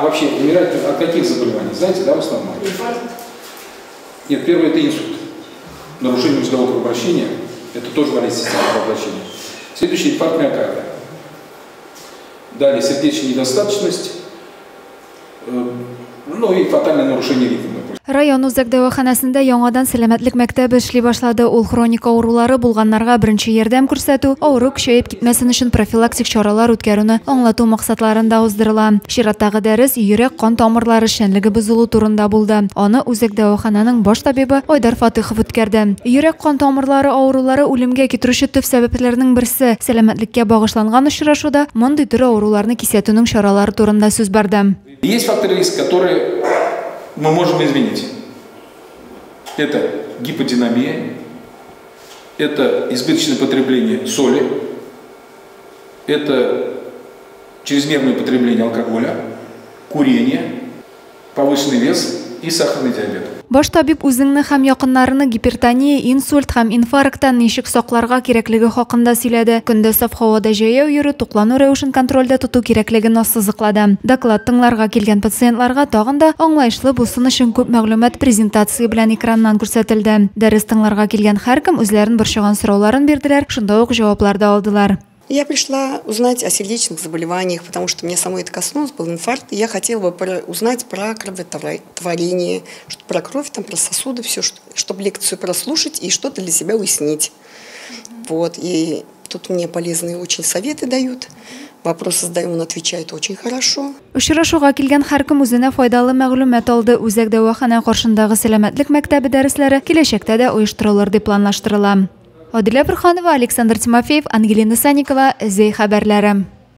А вообще умирают от каких заболеваний? Знаете, да, в основном? Инфаркт. Нет, первое – это инсульт. Нарушение мозгового кровообращения – это тоже болезнь системы кровообращения. Следующий – инфаркт миокарда. Далее сердечная недостаточность, ну и фатальное нарушение ритма. Район үзәк дәваханәсендә яңадан сәламәтлек мәктәбе эшли башлады. Ул хроник авырулары булганнарга беренче ярдәм күрсәтү, авыру көчәеп китмәсен өчен профилактик чаралар үткәрүне аңлату максатларында уздырыла. Чираттагы дәрес йөрәк-кан тамырлары эшчәнлеге бозылу турында булды. Аны үзәк дәваханәнең баш табибы Айдар Фатыхов үткәрде. Йөрәк-кан тамырлары авырулары үлемгә китерүче төп сәбәпләрнең берсе. Сәламәтлеккә багышланган очрашуда мондый төр авыруларны кисәтүнең чаралары турында сүз барды. Есть факторы риска, которые мы можем изменить. Это гиподинамия, это избыточное потребление соли, это чрезмерное потребление алкоголя, курение, повышенный вес и сахарный диабет. Баш табиб үзеңне һәм якыннарыңны гипертония, инсульт һәм инфаркттан ничек сакларга кирәклеге хакында сөйләде. Көндә саф һавада җәяү йөрү, туклану рәвешен контрольдә тоту кирәклеген ассызыклады. Доклад тыңларга килгән пациентларга тагын да аңлаешлы булсын өчен күп мәгълүмат презентация белән экраннан күрсәтелде. Дәрес тыңларга килгән һәркем үзләрен борчыган сорауларын бирделәр, шунда ук җаваплар да алдылар. Я пришла узнать о сердечных заболеваниях, потому что меня самой это коснулось, был инфаркт, и я хотела бы узнать про кроветворение, про кровь, там, про сосуды, все, чтобы лекцию прослушать и что-то для себя уяснить. Вот, и тут мне полезные очень советы дают. Вопросы задаю, он отвечает очень хорошо. Очрашуга килгән һәркем үзенә файдалы мәгълүмат алды. Үзәк дәваханә каршындагы сәламәтлек мәктәбе дәресләре киләчәктә дә оештырылыр дип планлаштырыла. Адилә Бурханова, Александр Тимофеев, Ангелина Санникова, Зәй хәбәрләре.